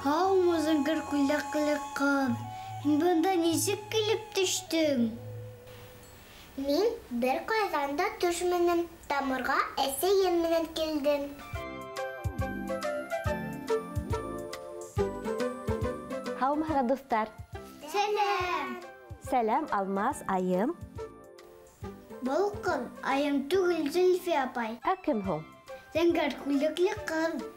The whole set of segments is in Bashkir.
Һаумы, зәңгәр күлдәкле ҡыҙ! Һин бында нисек килеп төштөң? Мин бер ҡайҙан да төшмәнем, тамырға әсәйем менән килдем. Һаумыһығыҙ, дуҫтар! Сәләм! Сәләм, Алмаз, Айым. Был ҡыҙ Айым түгел, Зөлфиә апай. Ә кем һуң? Зәңгәр күлдәкле ҡыҙ.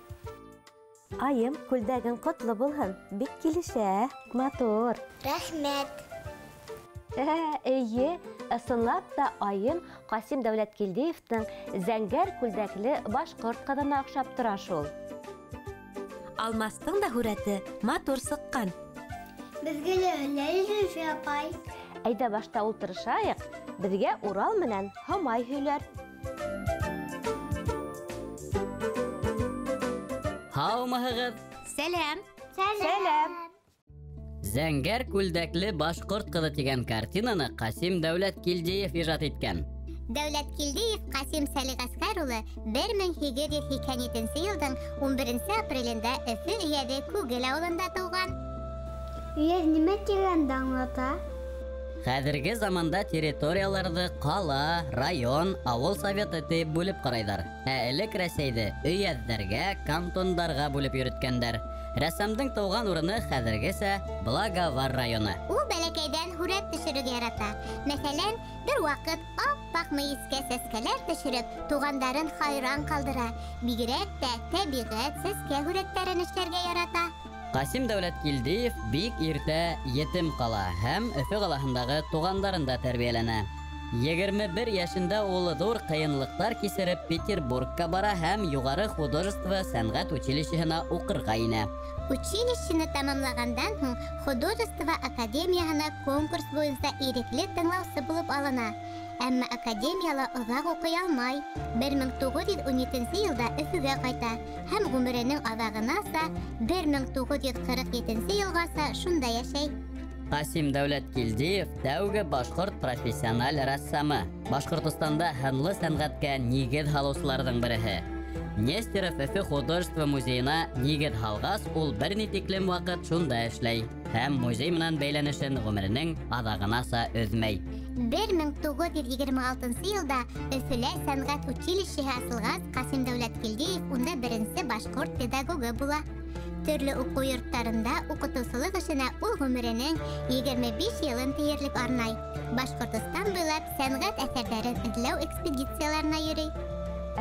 Айым, күлдәгең ҡотло булһын, бик килешә, матур. Рәхмәт. Эйе, ысынлап та Айым Ҡасим Дәүләткилдиевтың зәңгәр күлдәкле башҡорт ҡыҙына оҡшап тора шул. Алмастың да һүрәте матур сыҡҡан. Беҙгә лә һөйләй, Зөлфиә апай. Әйҙә башта ултырышайыҡ, беҙгә Урал менән Һомай һөйләр. Һаумыһығыҙ? Сәләм. Сәләм. Зәңгәр күлдәкле башҡорт ҡыҙы тигән картинаны Ҡасим Дәүләткилдиев ижад иткән. Дәүләткилдиев Ҡасим Сәлиғәсҡәр улы 1887 йылдың 11 апрелендә Өфө өйәҙе Күгел ауылында тыуған. Өйәҙ нимә тигәнде аңлата? Хәҙерге заманда территорияларҙы ҡала, район, ауыл советы тип бүлеп ҡарайҙар. Ә элек Рәсәйҙе өйәҙҙәргә, кантондарға бүлеп йөрөткәндәр. Рәссамдың тыуған урыны хәҙергесә Благовар районы. Ул бәләкәйҙән һүрәт төшөрөргә ярата. Мәҫәлән, бер ваҡыт ап-аҡ мейескә сәскәләр төшөрөп, туғандарын хайран ҡалдыра. Бигерәк тә тәбиғәт сәскә һүрәттәрен эшләргә ярата. Ҡасим Дәүләткилдиев бик иртә етем ҡала һәм Өфө ҡалаһындағы туғандарында тәрбиәләнә. 21 йәшендә ул ҙур ҡыйынлыҡтар кисереп Петербургка бара һәм юғары художество сәнғәт училищеһына уҡырға инә. Училищены тамамлағандан һуң художество академияһына конкурс буйынса ирекле тыңлаусы булып алына. Әммә академияла оҙаҡ уҡый алмай. 1917 йылда Өфөгә ҡайта һәм ғүмеренең аҙағынаса 1947 йылғаса шунда йәшәй. Ҡасим Дәүләткилдиев тәүге башҡорт профессиональ рәссамы, Башҡортостанда һынлы сәнғәткә нигеҙ һалыусыларҙың береһе. Нестеров Өфө художество музейына нигеҙ һалғас, ул бер ни тиклем ваҡыт шунда эшләй һәм музей менән бәйләнешен ғүмеренең аҙағынаса өҙмәй. 1926 йылда Өфөлә сәнғәт училищеһы асылғас, Ҡасим Дәүләткилдиев унда беренсе башҡорт педагогы була. Төрлө уҡыу йорттарында уҡытыусылыҡ эшенә ул ғүмеренең 25 йылын тиерлек арнай. Башҡортостан буйлап сәнғәт әҫәрҙәрен эҙләү экспедицияларына йөрөй.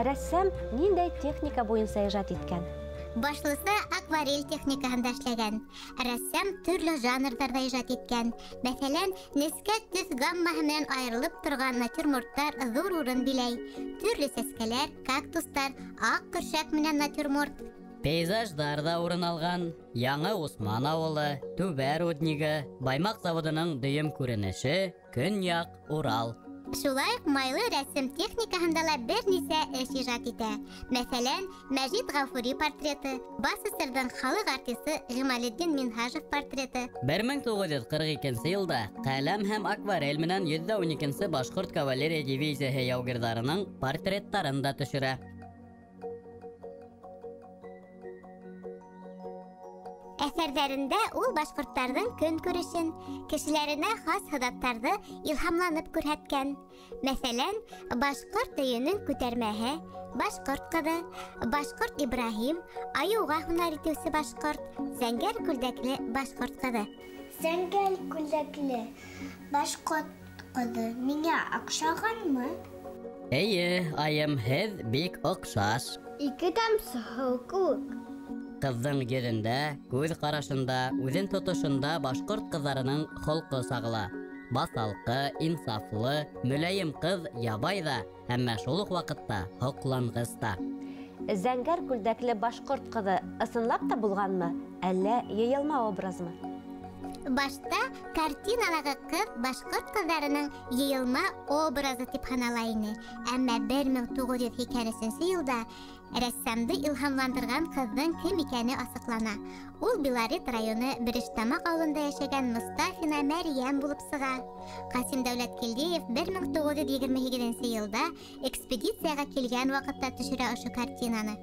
Рәссам ниндәй техника буйынса ижад иткән? Башлыса акварель техникаһында эшләгән. Рәссам төрлө жанрҙарҙа ижад иткән. Мәҫәлән, нескә төҫ гаммаһы менән айырылып торған натюрморттар ҙур урын биләй. Төрлө сәскәләр, кактустар, аҡ көршәк менән натюрморт. Пейзаждар ҙа урын алған. Яңы Усман ауылы, Түбә руднигы, Баймаҡ заводының дөйөм күренеше, Көньяҡ Урал. Шулай уҡ майлы рәсем техникаһында ла бер нисә эш ижад итә. Мәҫәлән, Мәжит Ғафури портреты, БАССРҙың халыҡ артисы Ғималетдин Минһажев портреты. 1942 йылда ҡәләм һәм акварель менән 112-нсе башҡорт кавалерия дивизияһы яугирҙарының портреттарын да төшөрә. Әҫәрҙәрендә ул башҡорттарҙың көнкүрешен, кешеләренә хас һыҙаттарҙы илһамланып күрһәткән. Мәҫәлән, башҡорт өйөнөң күтәрмәһе, башҡорт ҡыҙы, башҡорт Ибраһим, айыуға һунар итеүсе башҡорт, зәңгәр күлдәкле башҡорт ҡыҙы. Зәңгәр күлдәкле башҡорт ҡыҙы миңә оҡшағанмы? Эйе, айым, һеҙ бик оҡшаш. Ике тамсы һыу кеүек. Ҡыҙҙың йөҙөндә, күҙ ҡарашында, үҙен тотошонда башҡорт ҡыҙҙарының холҡо сағыла. Баҫалҡы, инсафлы, мөләйем ҡыҙ ябай ҙа, әммә шул уҡ ваҡытта һоҡланғыс та. Зәңгәр күлдәкле башҡорт ҡыҙы ысынлап та булғанмы, әллә йыйылма образмы? Башта картиналағы ҡыҙ башҡорт ҡыҙҙарының йыйылма образы тип һанала ине. Әммә 1983 йылда рәссамды илһамландырған ҡыҙҙың кем икәне асыҡлана. Ул Белорет районы Берештамаҡ ауылында йәшәгән Мостафина Мәрйәм булып сыға. Ҡасим Дәүләткилдиев 1928 йылда экспедицияға килгән ваҡытта төшөрә ошо картинаны.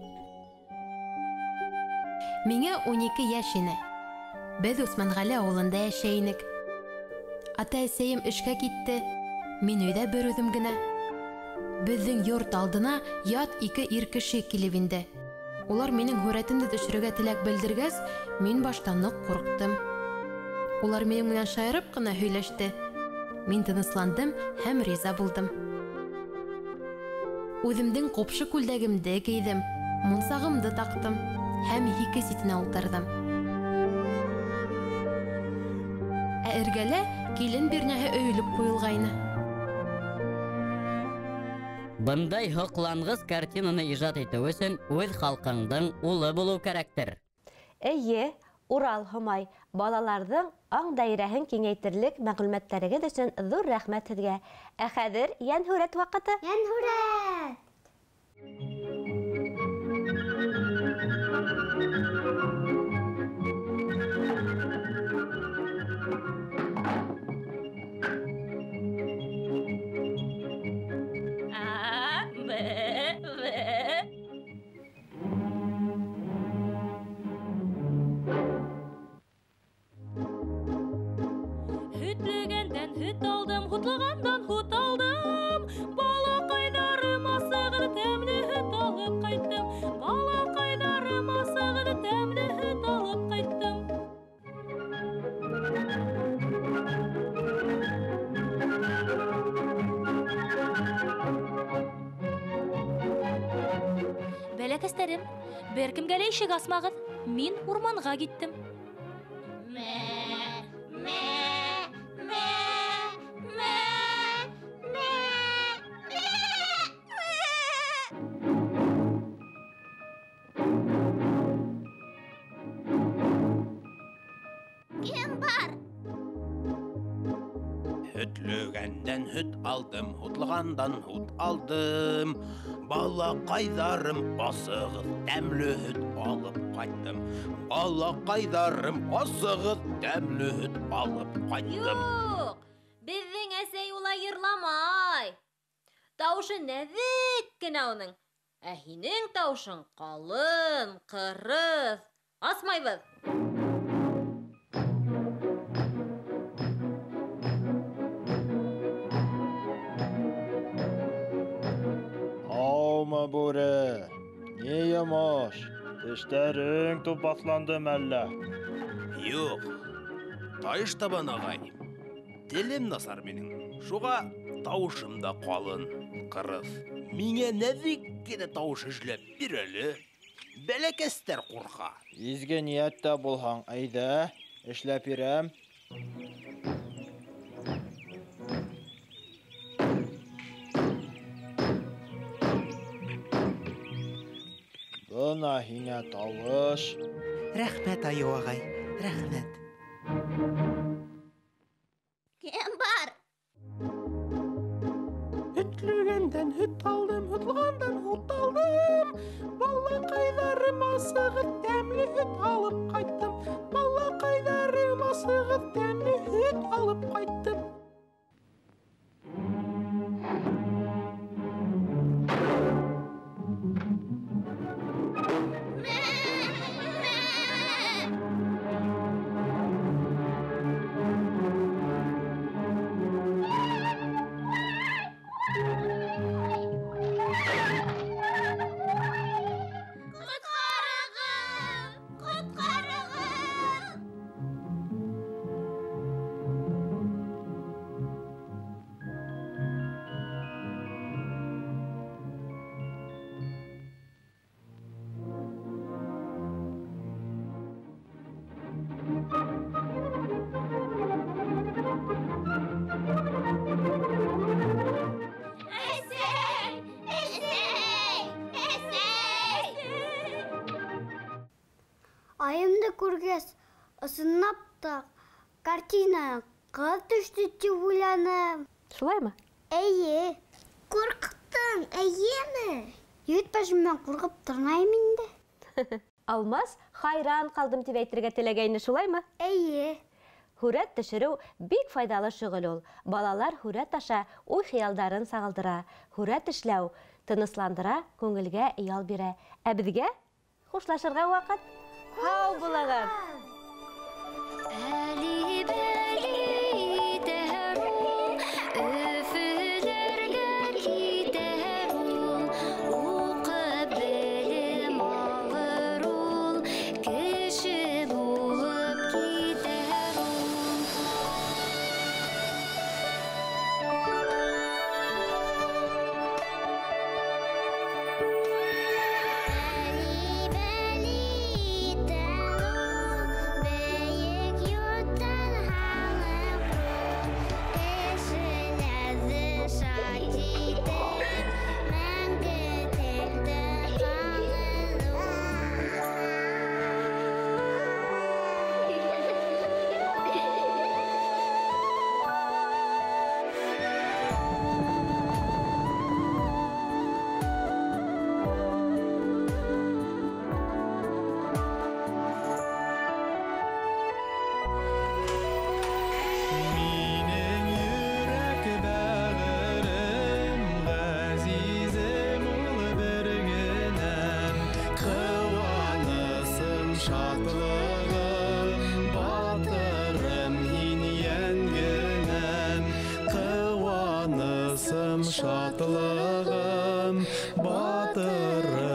Миңә 12 йәш ине. Беҙ Усманғәле ауылында йәшәй инек. Ата-әсәйем эшкә китте, мин өйҙә бер үҙем генә. Беҙҙең йорт алдына ят ике ир кеше килеп инде. Улар минең һүрәтемде төшөрөргә теләк белдергәс, мин башта ныҡ ҡурҡтым. Улар минең менән шаярып ҡына һөйләште. Мин тынысландым һәм риза булдым. Үҙемдең ҡупшы күлдәгемде кейҙем, мунсағымды таҡтым һәм һике ситенә ултырҙым. Ә эргәлә килен бирнәһе өйөлөп ҡуйылғайны. Бындай һоҡланғыс картинаны ижад итеү өсөн үҙ халҡыңдың улы булыу кәрәктер. Эйе, Урал, Һомай, балаларҙың аң даирәһен киңәйтерлек мәғлүмәттәрегеҙ өсөн ҙур рәхмәт һеҙгә. Ә хәҙер йәнһүрәт ваҡыты. Йәнһүрәт! Һөтлөгәндән һөт алдым, һутлағандан һут алдым. Балаҡайҙарым асығыҙ, тәмле һөт алып ҡайттым. Балаҡайҙарым асығыҙ, тәмле һөт алып ҡайттым. Бәләкәстәрем, бер кемгә лә ишек асмағыҙ. Мин урманға киттем. Һөтлөгәндән һөт алдым, һутлағандан һут алдым. Балаҡайҙарым асығыҙ, тәмле һөт алып ҡайттым. Балаҡайҙарым асығыҙ, тәмле һөт алып ҡайттым. Юҡ, беҙҙең әсәй улай йырламай. Тауышы нәҙек кенә уның. Ә һинең тауышың ҡалын, ҡырыҫ. Асмайбыҙ. Һаумы, бүре? Ни йомош? Тештәрең тупаҫландымы әллә? Юҡ, тайыш табан ағай. Телем насар минең. Шуға тауышым да ҡалын, ҡырыҫ. Миңә нәҙек кенә тауыш эшләп бир әле. Бәләкәстәр ҡурҡа. Изге ниәттә булһаң, әйҙә, эшләп бирәм. Бына һиңә тауыш. Рәхмәт, айыу ағай, рәхмәт. Кем бар? Һөтлөгәндән һөт алдым, һотлоғандан һут алдым. Балаҡайҙарым асығыҙ, тәмле һөт алып ҡайттым. Балаҡайҙарым асығыҙ, тәмле һөт алып ҡайттым. Айымды күргәс, ысынлап та картина ҡыҙ төштө тип уйланым. Шулаймы? Эйе. Ҡурҡтың, эйеме? Егет башым менән ҡурҡып тормайым инде. Алмаз хайран ҡалдым тип әйтергә теләгәйне, шулаймы? Эйе. Һүрәт төшөрөү бик файҙалы шөғөл ул. Балалар һүрәт аша уй-хыялдарын сағылдыра. Һүрәт эшләү тынысландыра, күңелгә ял бирә. Ә беҙгә хушлашырға ваҡыт. Һау булығыҙ! Шатлығым, батырым.